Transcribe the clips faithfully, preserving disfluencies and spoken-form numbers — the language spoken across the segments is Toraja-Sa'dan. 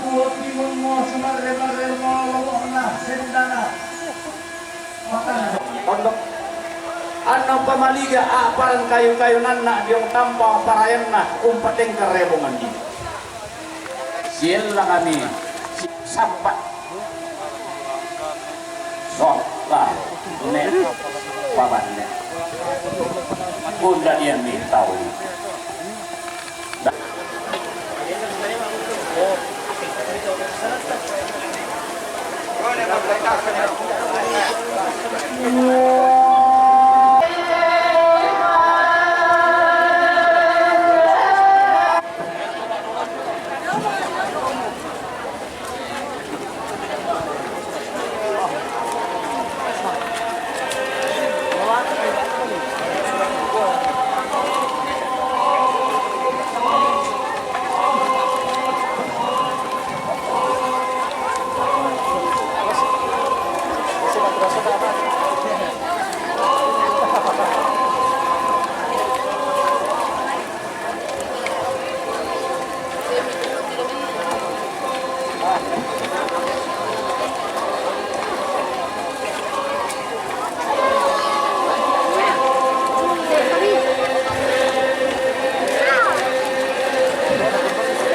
Timun mo sumarre-marre mo lowokna sendana. Tondok. Anno pamaliga a'paran kayu-kayunanna diong tampa parayanna umpatengka rebonganni. Siella kami si-, sappa. So, lah, ne, pabanne. Unda dianni tau.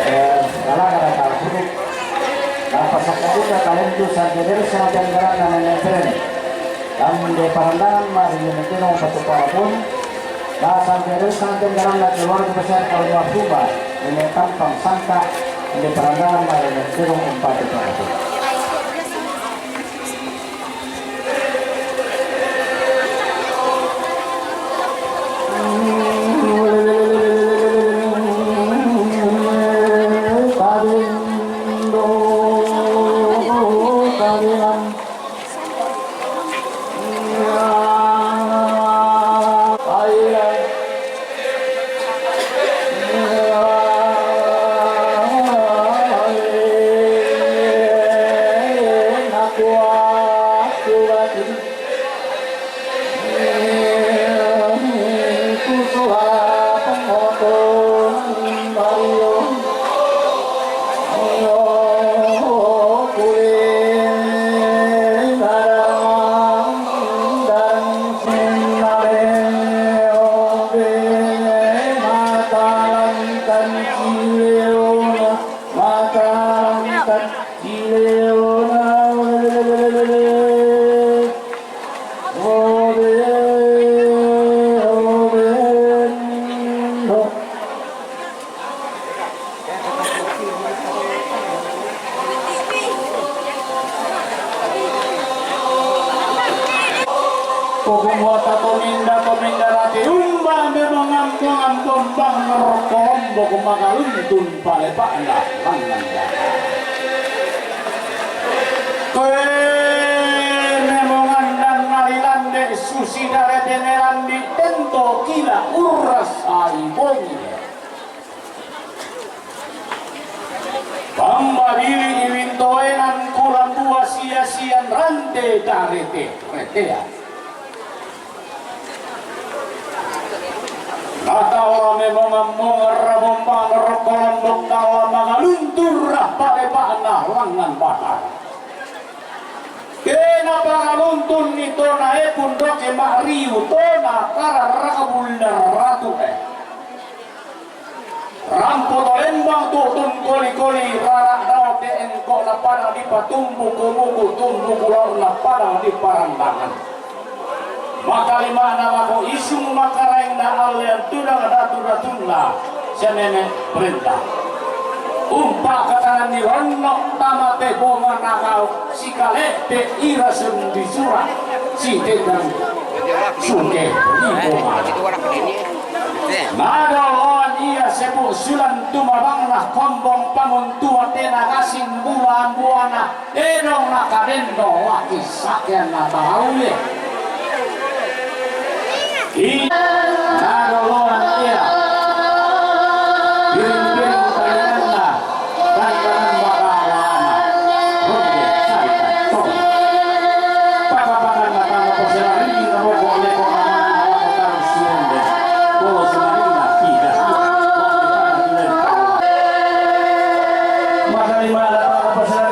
Eh, kalaka rata puduk. Napasakka duka kalendu sangkedersa tenggaranna nene Beren. Lambe parandangan mari nene Tino patupa pun. Nasang kere santen dalam na keluarga besar Almarhumah Nenek Tampang Santa, di perandangan na Nenek Tirong empat itu. Pokok muata tominda, tominda rate umba memang ampong-ampong bang ngerokok, pokok makaluntun pale panda mangan. Koe memongan dan nari lande susi dare teneran di tento kila uras ai bongi. Pambabili iwintoenan kulang dua sia-sian rante darete retea. Natawa memang mongar rabombang rokon doktal mangaluntur rah palepakna langan batar. Kena pangaluntun ni tona e pundoke ma'riu tona kararaka bulla ratu e. Rampo to lembang tu'tun koli-koli rara' dao te engko' napadang dipatumbu kumuku tumbu kulao napadang diparandangan. Makalima'na lako isung makaraengna allean tudang datu-datunna sia nene' parenta. Umpakatananni ronno' tama te bonga nagau' sikale'pe' ira sendi sura' sitedang suke ri bonga. Nadoloan ia sebu' sulan tumabangna kombong panguntua tena gasing bulaan buana edong nakadendo laki sakean natau ye. Ih, nadoloan ia. Piring-piring talinganna. Terima kasih.